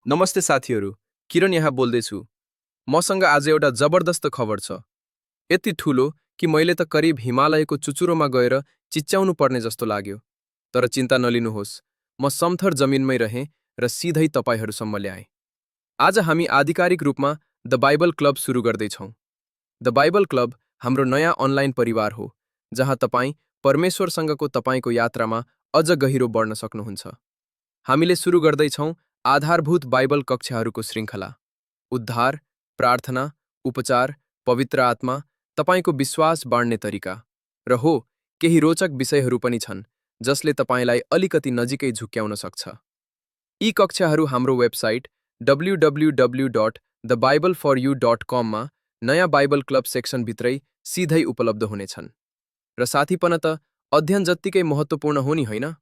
नमस्ते साथीहरू, किरण यहाँ बोल्दैछु। मसँग आज एउटा जबरदस्त खबर छ। यति ठुलो कि मैले त करिब हिमालयको चुचुरोमा गएर चिच्याउनु पर्ने जस्तो लाग्यो। तर चिन्ता नलिनुहोस्, म समथर जमिनमै रहेँ र सिधै तपाईहरूसम्म ल्याएँ। आज हामी आधिकारिक रूपमा द बाइबल क्लब सुरु गर्दैछौँ। द बाइबल क्लब हाम्रो नयाँ अनलाइन परिवार हो, जहाँ तपाईँ परमेश्वरसँगको तपाईँको यात्रामा अझ गहिरो बढ्न सक्नुहुन्छ। हामीले सुरु गर्दैछौँ आधारभूत बाइबल कक्षाहरूको श्रृङ्खला। उद्धार, प्रार्थना, उपचार, पवित्र आत्मा, तपाईँको विश्वास बाँड्ने तरिका। र हो, केही रोचक विषयहरू पनि छन्, जसले तपाईँलाई अलिकति नजिकै झुक्क्याउन सक्छ। यी कक्षाहरू हाम्रो वेबसाइट www.thebibleforyou.com मा नयाँ बाइबल क्लब सेक्सनभित्रै सिधै उपलब्ध हुनेछन्। र साथीपन त अध्ययन जत्तिकै महत्त्वपूर्ण हो नि, होइन?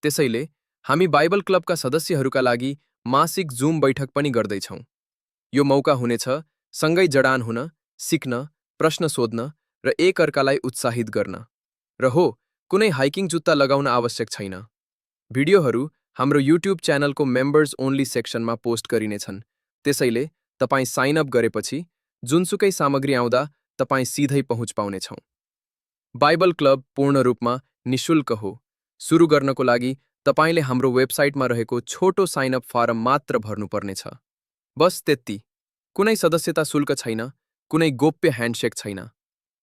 त्यसैले हामी बाइबल क्लबका सदस्यहरूका लागि मासिक जुम बैठक पनि गर्दैछौँ। यो मौका हुनेछ सँगै जडान हुन, सिक्न, प्रश्न सोध्न र एकअर्कालाई उत्साहित गर्न। र हो, कुनै हाइकिङ जुत्ता लगाउन आवश्यक छैन। भिडियोहरू हाम्रो युट्युब च्यानलको मेम्बर्स ओन्ली सेक्सनमा पोस्ट गरिनेछन्। त्यसैले तपाईँ साइन अप गरेपछि जुनसुकै सामग्री आउँदा तपाईँ सिधै पहुँच पाउनेछौँ। बाइबल क्लब पूर्ण रूपमा निशुल्क हो। सुरु गर्नको लागि तपाईले हाम्रो वेबसाइटमा रहेको छोटो साइन अप फारम मात्र भर्नुपर्नेछ। बस त्यति। कुनै सदस्यता शुल्क छैन, कुनै गोप्य ह्यान्डसेक छैन।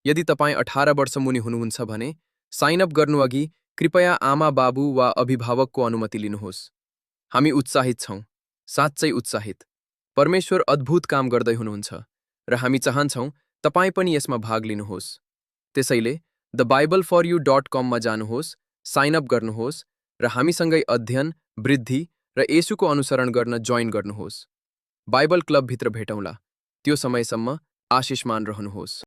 यदि तपाईँ 18 वर्ष मुनि हुनुहुन्छ भने साइन अप गर्नुअघि कृपया आमा बाबु वा अभिभावकको अनुमति लिनुहोस्। हामी उत्साहित छौँ, साँच्चै उत्साहित। परमेश्वर अद्भुत काम गर्दै हुनुहुन्छ र हामी चाहन्छौँ तपाईँ पनि यसमा भाग लिनुहोस्। त्यसैले thebibleforyou.com मा जानुहोस्, साइन अप गर्नुहोस् र हामीसँगै अध्ययन, वृद्धि र येशूको अनुसरण गर्न जोइन गर्नुहोस्। बाइबल क्लबभित्र भेटौँला। त्यो समयसम्म आशिषमान रहनुहोस्।